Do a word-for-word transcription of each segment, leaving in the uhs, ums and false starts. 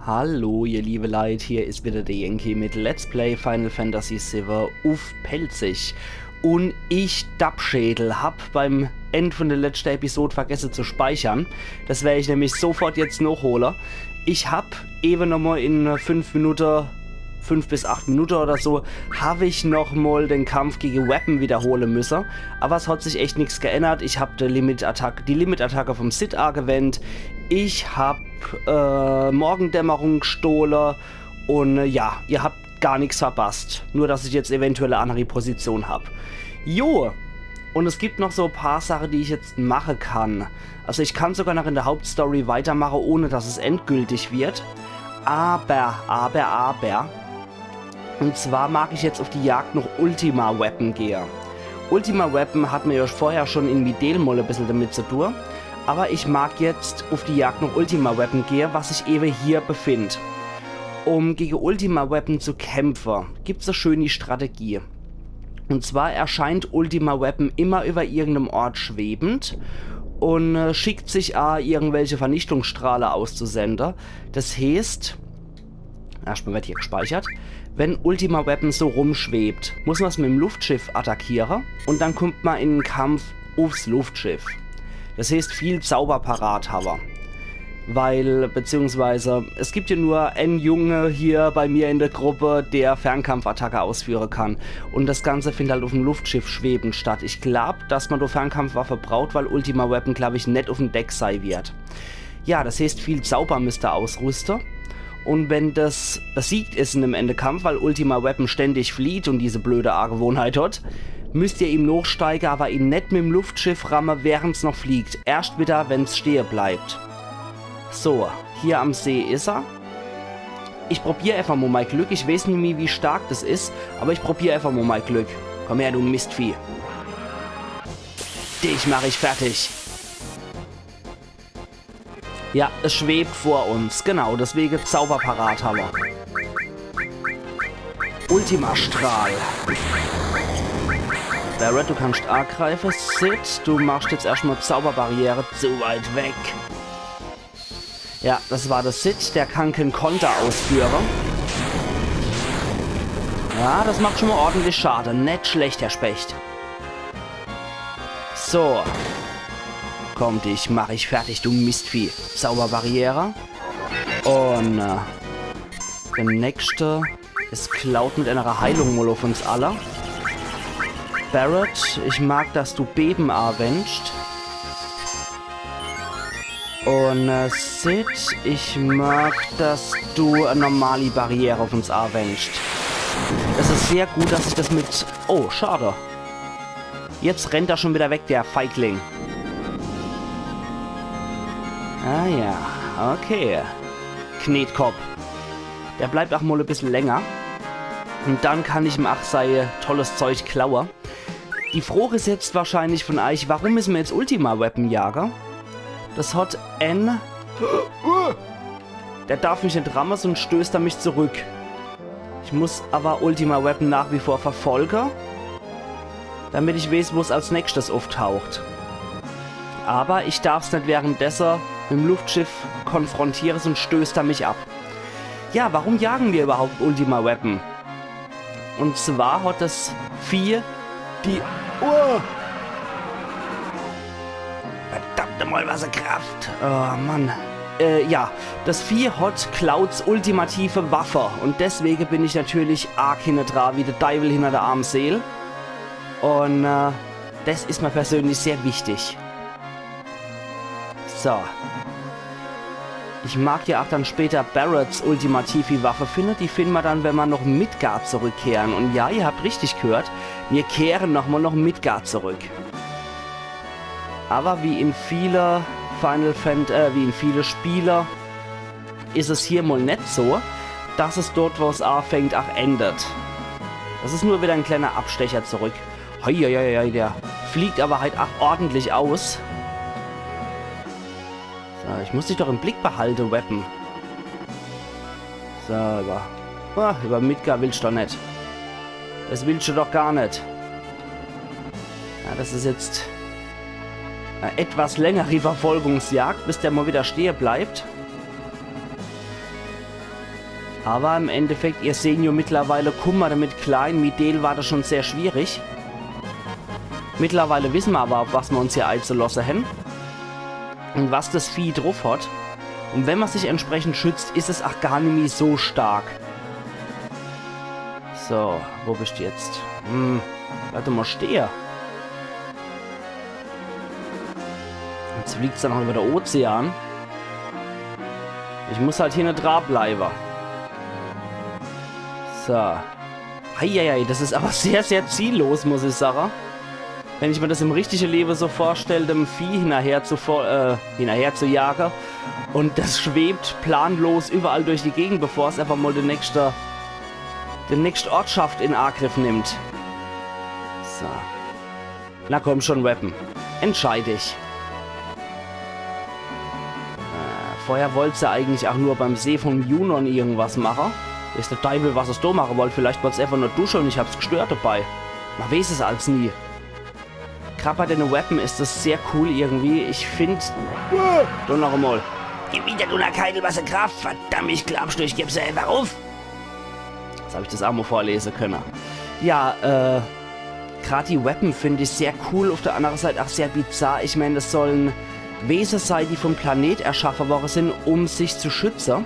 Hallo, ihr liebe Leit, hier is wieder der Yankee mit Let's Play Final Fantasy siwwe uff Pälzisch. Un ich, Dappschädel, hab beim End von der letzten Episode vergesse zu speichern. Das wer ich nämlich sofort jetzt nochhole. Ich hab ewe nochmal in fünf Minute, fünf bis acht Minute oder so, hab ich nochmal den Kampf gege Weapon wiederhole müsse. Aber es hat sich echt nix geändert. Ich hab die Limit-Attacke, die Limit-Attacke vom Cid agewendt. Ich hab äh, Morgendämmerung gestohle. Un äh, ja, ihr habt gar nix verpasst. Nur, dass ich jetzt eventuell e annere Position hab. Jo, un es gibt noch so e paar Sache, die ich jetzt mache kann. Also ich kann sogar noch in der Hauptstory weitermache, ohne dass es endgültig wird. Aber, aber, aber. Un zwar mag ich jetzt uff die Jagd noch Ultima Weapon gehe. Ultima Weapon hat mer ja vorher schon in Midel mol e bissel damit zu tue. Aber ich mag jetzt uff die Jagd noch Ultima Weapon gehe, was sich ewe hier befindt. Um gege Ultima Weapon zu kämpfe, gibt's e schöni Strategie. Un zwar erscheint Ultima Weapon immer über irgendem Ort schwebend un äh, schickt sich a, irgendwelche Vernichtungsstrahle auszusende. Das heeßt, erstmal wird hier gespeichert. Wenn Ultima Weapon so rumschwebt, muss mer's mit em Luftschiff attackiere un dann kummt mer in en Kampf uffs Luftschiff. Das heeßt, viel Zauber parat hawwe. Weil, beziehungsweise, es gibt ja nur en Junge hier bei mir in der Gruppe, der Fernkampfattacke ausführe kann. Un das Ganze findt halt uff em Luftschiff schwebend statt. Ich glaub, dass mer do Fernkampfwaffe braucht, weil Ultima Weapon, glaub ich, net uff em Deck sei wird. Ja, das heeßt, viel Zauber müsst er ausrüste. Un wenn das besiegt is in dem Endekampf, weil Ultima Weapon ständig flieht un diese blöde Agewohnheit hat, müsst ihr ihm nochsteige, aber ihn net mit em Luftschiff ramme, während's noch fliegt. Erscht wieder, wenn's stehe bleibt. So, hier am See is er. Ich probier einfach mo mei Glück. Ich weeß nimmi, wie stark das is, aber ich probier einfach mo mei Glück. Komm her, du Mistvieh. Dich mach ich fertig. Ja, es schwebt vor uns. Genau, deswege Zauber parat hawwe. Ultima-Strahl. Barret, du kannst angreife. Cid, du machst jetzt erscht mo Zauberbarriere. Zu weit weg. Ja, das war der Cid. Der kann kein Konter ausführe. Ja, das macht schon mo ordentlich Schade. Net schlecht, Herr Specht. So. Komm, dich mach ich fertig, du Mistvieh. Zauberbarriere. Un äh, der nächste is klaut mit einer Heilung mol uff uns alle. Barret, ich mag, dass du Beben awenscht. Un äh, Cid, ich mag, dass du e normali Barriere uff uns awenscht. Es is sehr gut, dass ich das mit... Oh, schade. Jetzt rennt er schon wieder weg, der Feigling. Ah ja, okay. Knetkopp. Der bleibt ach mol e bissel länger. Un dann kann ich em ach sei tolles Zeug klaue. Die Froch is jetzt wahrscheinlich von eich, warum is mer jetzt Ultima Weapon jage? Das hat en... Der darf mich net ramme, sonst stößt er mich zurück. Ich muss aber Ultima Weapon nach wie vor verfolge, damit ich weeß, wo's als nächstes uftaucht. Aber ich darf's net währenddesse mit em Luftschiff konfrontiere, sonst stößt er mich ab. Ja, warum jagen wir überhaupt Ultima Weapon? Un zwar hat das Vieh die... Oh! Verdammt nochmal, was e Kraft. Oh Mann. Äh, ja, das Vieh hat Clouds ultimative Waffe. Un deswege bin ich natürlich arg hinnedra wie de Deiwel hinner der arm Seel. Un äh, das is mer persönlich sehr wichtig. So. Ich mag ja ach dann später Barrets ultimative Waffe finde. Die finden mer dann, wenn mer noch Midgar zurückkehren. Un ja, ihr habt richtig gehört, mir kehren nochmal noch Midgar zurück. Aber wie in viele Final Fant-, äh, wie in viele Spiele is es hier mol net so, dass es dort, wo's afängt, ach endet. Das is nur wieder en kleiner Abstecher zurück. Hei, hei, hei, hei, der fliegt aber halt ach ordentlich aus. So, ich muss dich doch im Blick behalte, Weapon. So, über, ah, über Midgar willst du doch net. Das willst du doch gar net. Ja, das is jetzt e etwas längere Verfolgungsjagd, bis der mal wieder stehe bleibt. Aber im Endeffekt, ihr sehn jo mittlerweile, kumme mer damit klar. In Mideel war das schon sehr schwierig. Mittlerweile wisse mer aber, auf was mer uns hier eizulasse hen. Und was das Vieh druff hat. Und wenn mer sich entsprechend schützt, is es ach gar nimmi so stark. So, wo bist du jetzt? Hm, bleib doch mal stehe. Jetzt fliegt's dann noch über de Ozean. Ich muss halt hier net dra bleibe. So. Eieiei, das is aber sehr, sehr ziellos, muss ich sage. Wenn ich mir das im richtige Lewe so vorstell, dem Vieh hinterher zu fo- äh, hinterher zu jage und das schwebt planlos überall durch die Gegend, bevor es einfach mal die nächste, die nächste Ortschaft in Angriff nimmt. So. Na komm schon, Weapon. Entscheid dich. Äh, vorher wollt's ja eigentlich ach nur beim See von Junon irgendwas mache. Weeß de Deiwel, was es do mache wollt. Vielleicht wollt's einfach nur dusche und ich hab's gestört dabei. Man weeß es als nie. Grad bei dene Weapon is es sehr cool irgendwie. Ich find... Du noch einmal. Gib wieder, du Lakai, du hast Kraft. Verdammt, ich glaub, ich geb's einfach auf. Jetzt hab ich das ach mal vorlese könne. Ja, äh, grad die Weapon find ich sehr cool, auf der andere Seit ach sehr bizarr. Ich mein, das sollen Wese sei, die vom Planet erschaffe worre sin, um sich zu schütze.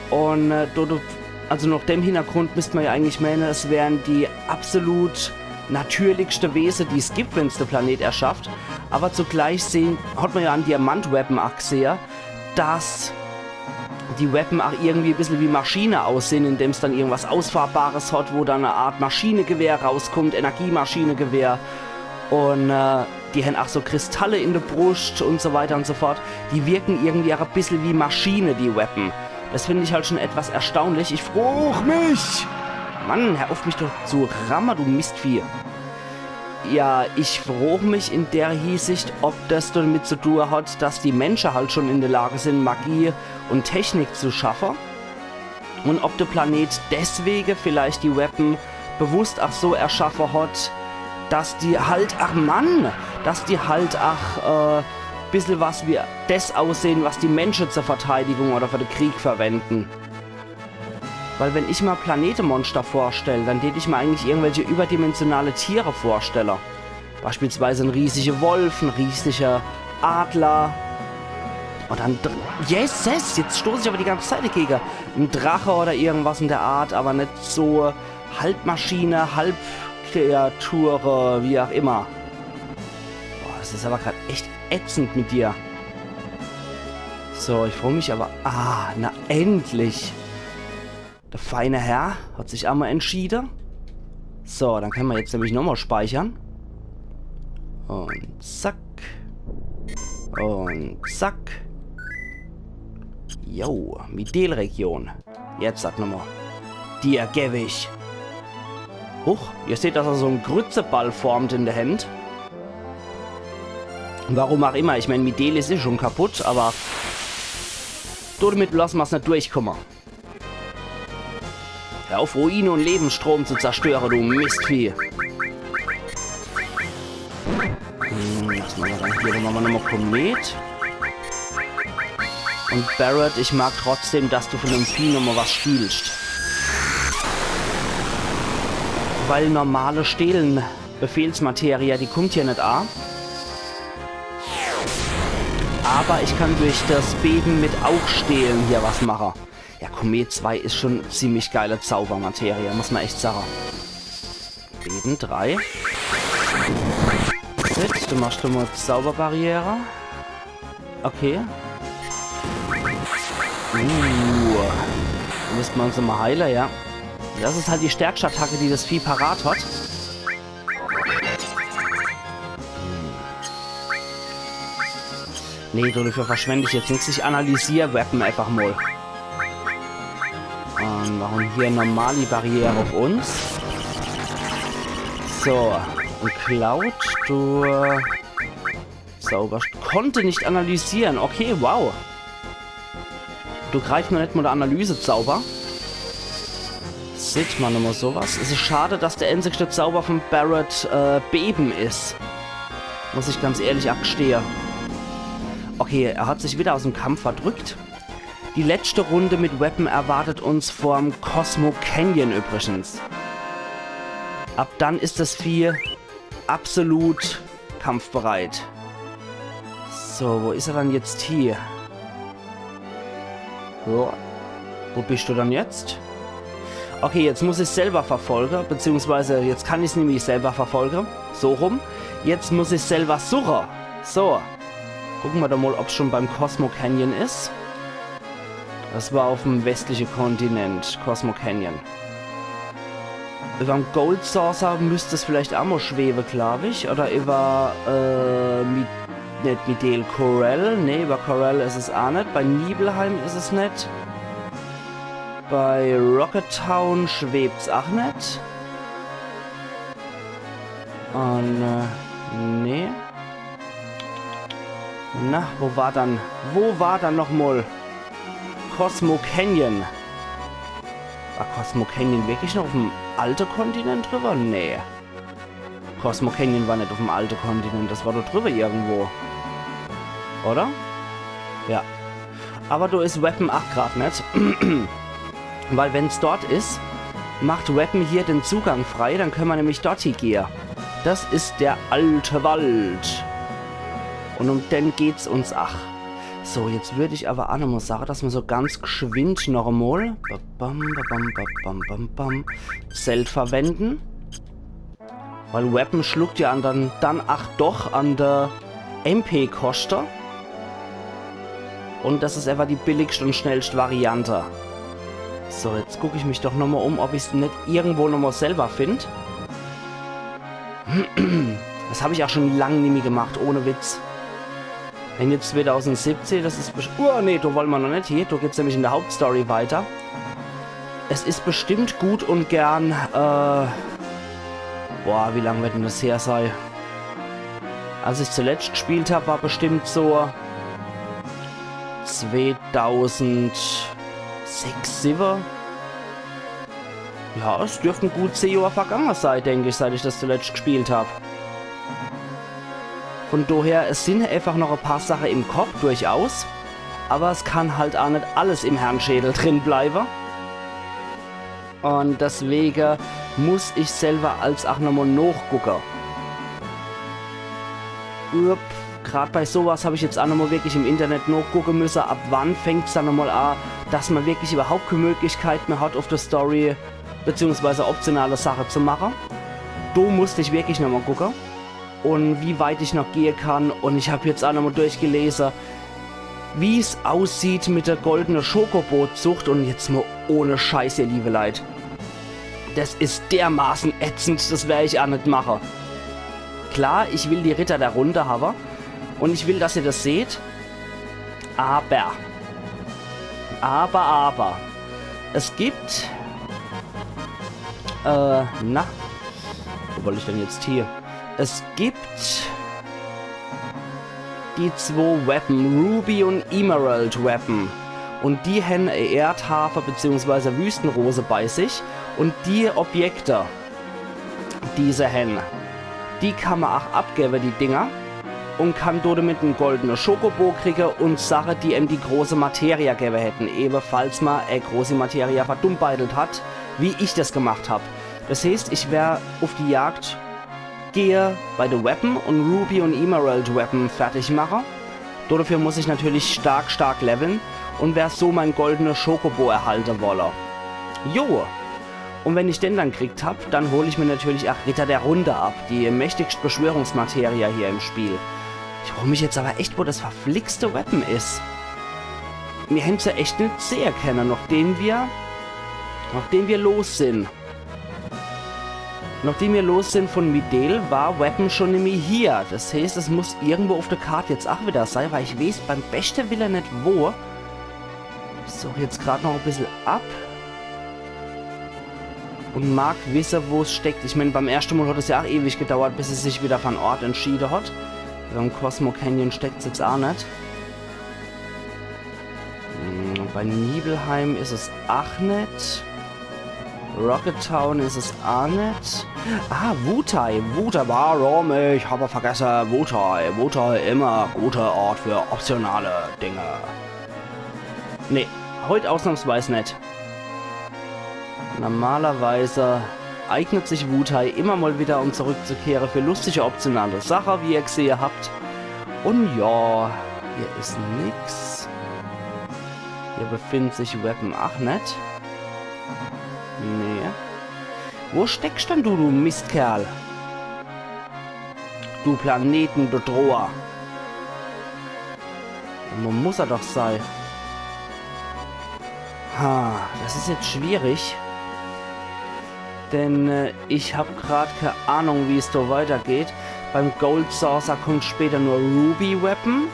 Und äh, do, do, also nach dem Hintergrund misst man ja eigentlich meinen, es wären die absolut natürlichste Wese, die es gibt, wenn's der Planet erschafft. Aber zugleich sehen, hat man ja an Diamant Weapon ach gesehen, dass die Weapon ach irgendwie ein bisschen wie Maschine aussehen, indem's dann irgendwas Ausfahrbares hat, wo dann eine Art Maschinegewehr rauskommt, Energiemaschinegewehr. Und äh, die haben ach so Kristalle in der Brust und so weiter und so fort. Die wirken irgendwie ach ein bisschen wie Maschine, die Weapon. Das finde ich halt schon etwas erstaunlich. Ich frag mich! Mann, hör auf mich doch zu ramme, du Mistvieh. Ja, ich frag mich in der Hinsicht, ob das damit zu tun hat, dass die Menschen halt schon in der Lage sind, Magie und Technik zu schaffen. Und ob der Planet deswegen vielleicht die Weapon bewusst ach so erschaffen hat, dass die halt, ach Mann, dass die halt ach äh, bissel was wie das aussehen, was die Menschen zur Verteidigung oder für den Krieg verwenden. Weil wenn ich mir Planetemonster vorstelle, dann tät ich mir eigentlich irgendwelche überdimensionale Tiere vorstellen. Beispielsweise ein riesiger Wolf, ein riesiger Adler. Und dann... Dr- Jesus, jetzt stoße ich aber die ganze Zeit dagegen. Ein Drache oder irgendwas in der Art, aber nicht so Halbmaschine, Halbkreatur, wie auch immer. Boah, das ist aber gerade echt ätzend mit dir. So, ich frag mich aber... Ah, na endlich. Der feine Herr hat sich einmal entschieden. So, dann können wir jetzt nämlich nochmal speichern. Und zack. Und zack. Jo, Mideel-Region. Jetzt sag nochmal. Dir geb ich. Huch, ihr seht, dass er so einen Grützeball formt in der Hand. Warum auch immer, ich mein, Mideel is eh schon kaputt, aber damit lassen wir's nicht durchkommen. Hör auf, Ruine und Lebensstrom zu zerstören, du Mistvieh. Hm, was machen wir dann hier? Dann machen wir nochmal Komet. Und Barret, ich mag trotzdem, dass du von dem Vieh nochmal was stiehlst. Weil normale Stehlen Befehlsmaterie, die kommt hier nicht an. Aber ich kann durch das Beben mit auch Stehlen hier was machen. Ja, Komet zwei is schon ziemlich geile Zaubermaterie, muss man echt sagen. Beben drei. Shit, du machst schon mal Zauberbarriere. Okay. Uh. Müsste man uns nochmal heilen, ja. Das is halt die stärkste Attacke, die das Vieh parat hat. Nee, dafür verschwende ich jetzt nix. Ich analysier Weapon einfach mal. Und machen hier normali Barriere auf uns. So, und Cloud, du, äh, zauberst. Konnte nicht analysieren. Okay, wow. Du greifst noch nicht mal der Analyse-Zauber. Sieht man immer sowas. Es is schade, dass der einzigste Zauber von Barret äh, Beben is. Muss ich ganz ehrlich abstehe. Okay, er hat sich wieder aus dem Kampf verdrückt. Die letschte Runde mit Weapon erwartet uns vorm Cosmo Canyon übrigens. Ab dann is das Vieh absolut kampfbereit. So, wo is er dann jetzt hier? So. Wo bist du dann jetzt? Okay, jetzt muss ich selber verfolge, beziehungsweise jetzt kann ich's nämlich selber verfolge. So rum. Jetzt muss ich selber suche. So. Gucke mer doch mal, ob's schon beim Cosmo Canyon is. Das war auf'm westliche Kontinent, Cosmo Canyon. Überm Gold Saucer müsst es vielleicht aa mo schwewe, glaub ich. Oder über, äh, Mi-, net Midel, Corel. Nee, über Corel is es aa net. Bei Nibelheim is es net. Bei Rocket Town schwebt's aa net. Und, äh, nee. Na, wo war dann, wo war dann nochmal Cosmo Canyon? War Cosmo Canyon wirklich noch auf'm alte Kontinent drüber? Nee. Cosmo Canyon war net auf'm alte Kontinent, das war dort drüber irgendwo. Oder? Ja. Aber do is Weapon aa grad net. Weil wenn's dort is, macht Weapon hier den Zugang frei, dann könne mer nämlich dort hie gehe. Das is der alte Wald. Und um den geht's uns aa. So, jetzt würd ich aber aa nochmal sage, dass mer so ganz geschwind noch emol bam, bam, bam, bam, bam, bam, bam, Zelt verwenden. Weil Weapon schluckt ja an dann, dann ach doch an der M P Koschte. Und das is einfach die billigscht und schnellscht Variante. So, jetzt guck ich mich doch nochmal um, ob ich's net irgendwo nochmal selber find. Das hab ich auch schon lang nimmi gemacht, ohne Witz. Wenn jetzt zweitausendsiebzehn, das is best-, oh nee, do wolle mer noch net hie, do geht's nämlich in der Hauptstory weiter. Es is bestimmt gut und gern, äh, boah, wie lang wird denn das her sei? Als ich zuletzt gespielt hab, war bestimmt so zweitausendsechs, siwwe. Ja, es dürften gut zehn Johr vergange sei, denk ich, seit ich das zuletzt gespielt hab. Von daher, es sin einfach noch e paar Sache im Kopf, durchaus. Aber es kann halt aa net alles im Herrnschädel drin bleibe. Und deswege muss ich selber als ach nochmal nochgucke. Upp, grad bei sowas hab ich jetzt aa nochmal wirklich im Internet nochgucke müsse, ab wann fängt's dann nochmal a, dass mer wirklich überhaupt keine Möglichkeit mehr hat, auf der Story beziehungsweise optionale Sache zu mache. Do musst ich wirklich nochmal gucke. Und wie weit ich noch gehe kann. Und ich hab jetzt aa nochmal durchgelese, wie's aussieht mit der goldene Schokobo-Zucht. Und jetzt mal ohne Scheiß, ihr liebe Leit. Das is dermaßen ätzend, das wer ich aa net mache. Klar, ich will die Ritter der Runde habe. Und ich will, dass ihr das seht. Aber. Aber, aber. Es gibt. Äh, na. Wo wollt ich denn jetzt hie? Es gibt die zwo Weapon, Ruby und Emerald Weapon. Und die hänn e Erdhafe beziehungsweise Wüstenrose bei sich. Und die Objekte, die se hänn, die kann mer ach abgewwe, die Dinger. Und kann dodemit en goldene Schokobo kriege und Sache, die em die große Materia gewwe hätten. Ewe falls mer e große Materia verdummbeitelt hat, wie ich das gemacht hab. Das heißt, ich wer auf die Jagd gehe bei de Weapon und Ruby und Emerald Weapon fertig mache. Dodefür muss ich natürlich stark, stark leveln und wer so mein goldene Schokobo erhalte wolle. Jo. Und wenn ich den dann kriegt hab, dann hol ich mir natürlich ach Ritter der Runde ab, die mächtigst Beschwörungsmaterie hier im Spiel. Ich frag mich jetzt aber echt, wo das verflixte Weapon is. Mir hänn se echt net sehe kenne, nachdem wir, nachdem wir los sin. Nachdem wir los sin von Midel, war Weapon schon nimmi hier. Das heißt, es muss irgendwo auf der Karte jetzt ach wieder sei, weil ich weeß beim beschte Wille net wo. Ich such jetzt grad noch e bissel ab. Und mag wisse, wo's steckt. Ich mein, beim erschte Mal hat es ja ach ewig gedauert, bis es sich wieder für en Ort entschiede hat. Beim Cosmo Canyon steckt's jetzt ach net. Hm, bei Nibelheim is es ach net. Rocket Town is es ach net. Ah, Wutai. Wutai, warum? Ich hab vergesse. Wutai. Wutai, immer gute Ort für optionale Dinge. Nee, Heut ausnahmsweis net. Normalerweise eignet sich Wutai immer mal wieder, um zurückzukehren für lustige, optionale Sache, wie ihr gesehe habt. Und ja, hier is nix. Hier befindet sich Weapon ach net. Nee. Wo steckst denn du, du Mistkerl? Du Planetenbedroher. Wo muss er doch sei? Ha, das is jetzt schwierig. Denn äh, ich hab grad kee Ahnung, wie es do weitergeht. Beim Gold Saucer kommt später nur Ruby Weapon.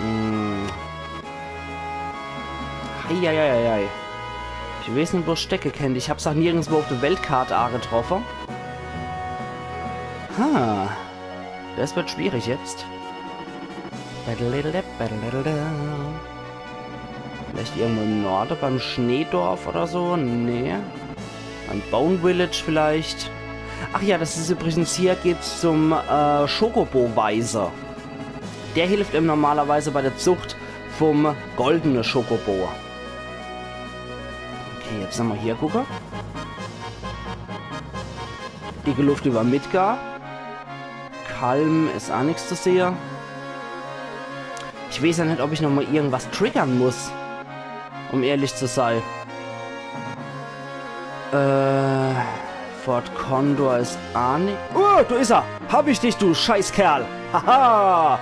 Hm. Eieieiei. Ich weeß net, wo's stecke kennt. Ich hab's ach nirgendswo auf der Weltkart agetroffe. Ha. Das wird schwierig jetzt. Vielleicht irgendwo im Norde beim Schneedorf oder so? Nee. Beim Bone Village vielleicht. Ach ja, das is übrigens, hier geht's zum äh, Chocobo-Weise. Der hilft em normalerweise bei der Zucht vom goldene Chocobo. Okay, jetzt nochmal hier gucke. Dicke Luft über Midgar. Kalm is ach nix zu sehe. Ich weeß ja net, ob ich nochmal irgendwas triggern muss. Um ehrlich zu sei. Äh, Fort Condor is ach nix. Oh, do is er! Hab ich dich, du Scheißkerl! Haha!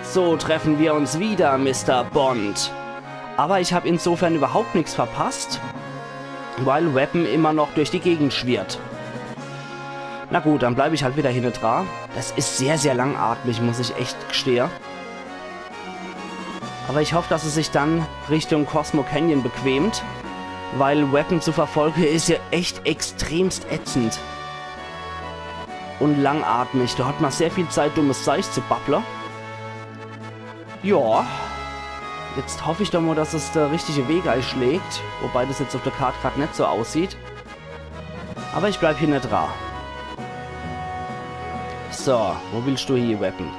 So treffen wir uns wieder, Mister Bond. Aber ich hab insofern überhaupt nix verpasst, weil Weapon immer noch durch die Gegend schwirrt. Na gut, dann bleib ich halt wieder hinne dra. Das is sehr, sehr langatmig, muss ich echt gestehe. Aber ich hoff, dass es sich dann Richtung Cosmo Canyon bequemt, weil Weapon zu verfolge is ja echt extremst ätzend. Und langatmig. Do hat ma sehr viel Zeit, dummes Zeich zu babble. Ja. Jetzt hoff ich doch mal, dass es der richtige Weg eischlägt. Wobei das jetzt auf der Kart grad net so aussieht. Aber ich bleib hier net dra. So, wo willst du hier, Weapon?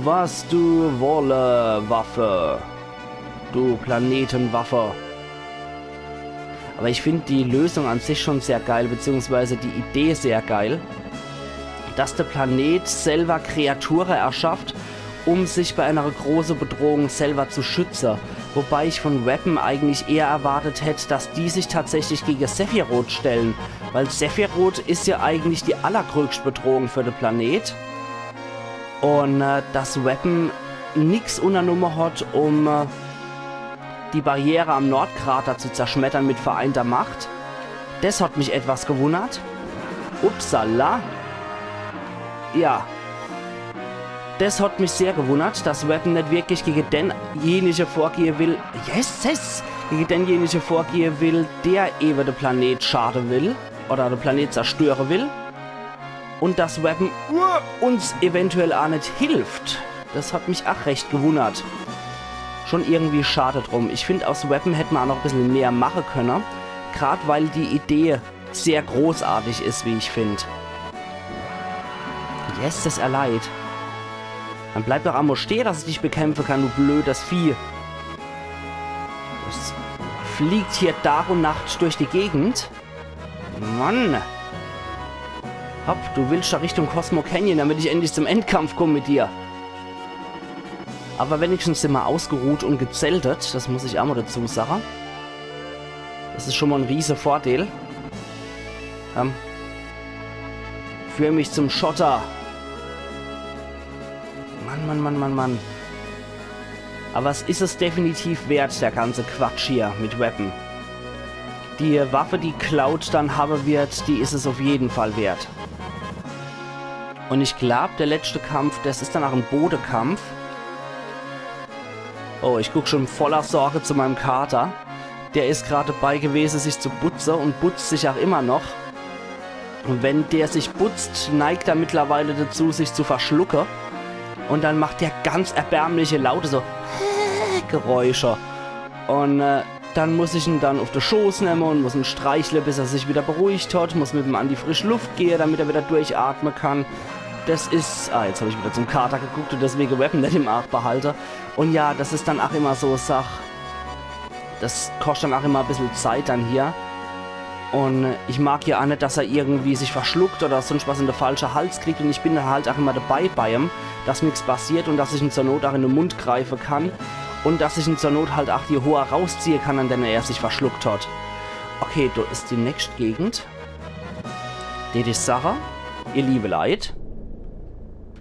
Was du wolle, Waffe. Du Planetenwaffe. Aber ich find die Lösung an sich schon sehr geil, beziehungsweise die Idee sehr geil, dass der Planet selber Kreature erschafft, um sich bei einer großen Bedrohung selber zu schützen. Wobei ich von Weapon eigentlich eher erwartet hätte, dass die sich tatsächlich gegen Sephiroth stellen. Weil Sephiroth is ja eigentlich die allergrößte Bedrohung für den Planet. Und äh, dass Weapon nix unternommen hat, um äh, die Barriere am Nordkrater zu zerschmettern mit vereinter Macht. Das hat mich etwas gewundert. Upsala. Ja. Das hat mich sehr gewundert, dass Weapon net wirklich gegen denjenige vorgehe will. Yes, yes! Gegen denjenige vorgehe will, der ewe de Planet schade will. Oder de Planet zerstöre will. Und dass Weapon uns eventuell ach net hilft. Das hat mich ach recht gewundert. Schon irgendwie schade drum. Ich find, aus Weapon hätt ma ach noch e bissel mehr mache könne. Grad weil die Idee sehr großartig is, wie ich find. Yes, das erleid. Dann bleib doch emol stehe, dass ich dich bekämpfe kann, du blödes Vieh. Das fliegt hier Tag und Nacht durch die Gegend. Mann! Hopp, du willst ja Richtung Cosmo Canyon, damit ich endlich zum Endkampf komm mit dir. Aber wenigstens sin ma ausgeruht und gezeltet, das muss ich ach mal dazu sage. Das is schon mal en riese Vordeel. Ähm, führ mich zum Schotter. Mann, Mann, Mann, Mann, Mann. Aber es is es definitiv wert, der ganze Quatsch hier mit Weapon. Die Waffe, die Cloud dann habe wird, die is es auf jeden Fall wert. Und ich glaub, der letzte Kampf, das is dann ach en Bodekampf. Oh, ich guck schon voller Sorge zu meinem Kater. Der is grad dabei gewesen, sich zu butze und butzt sich ach immer noch. Und wenn der sich butzt, neigt er mittlerweile dazu, sich zu verschlucke. Und dann macht der ganz erbärmliche, laute so Geräusche. Und äh, dann muss ich en dann auf de Schoß nemme und muss en streichle, bis er sich wieder beruhigt hat. Muss mit em an die frische Luft gehe, damit er wieder durchatme kann. Das is, ah, jetzt hab ich wieder zum Kater geguckt und deswege Weapon net im Aach behalte. Und ja, das is dann aach immer so Sach. Das koscht dann aach immer e bissel Zeit dann hier. Und ich mag ja aach net, dass er irgendwie sich verschluckt oder sonst was in de falsche Hals kriegt. Und ich bin dann halt aach immer dabei bei ihm, dass nix passiert und dass ich ihm zur Not aach in de Mund greife kann. Und dass ich ihm zur Not halt aach die Hoor rausziehe kann, an dene er sich verschluckt hat. Okay, do is die nächst Gegend. Dät ich sache, ihr liebe Leit,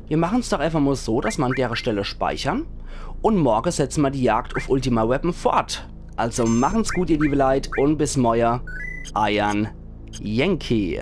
wir machen's doch einfach mal so, dass ma an dere Stelle speichern und morge setze ma die Jagd auf Ultima Weapon fort. Also machen's gut, ihr liebe Leit, und bis morge. Eiern Yankee.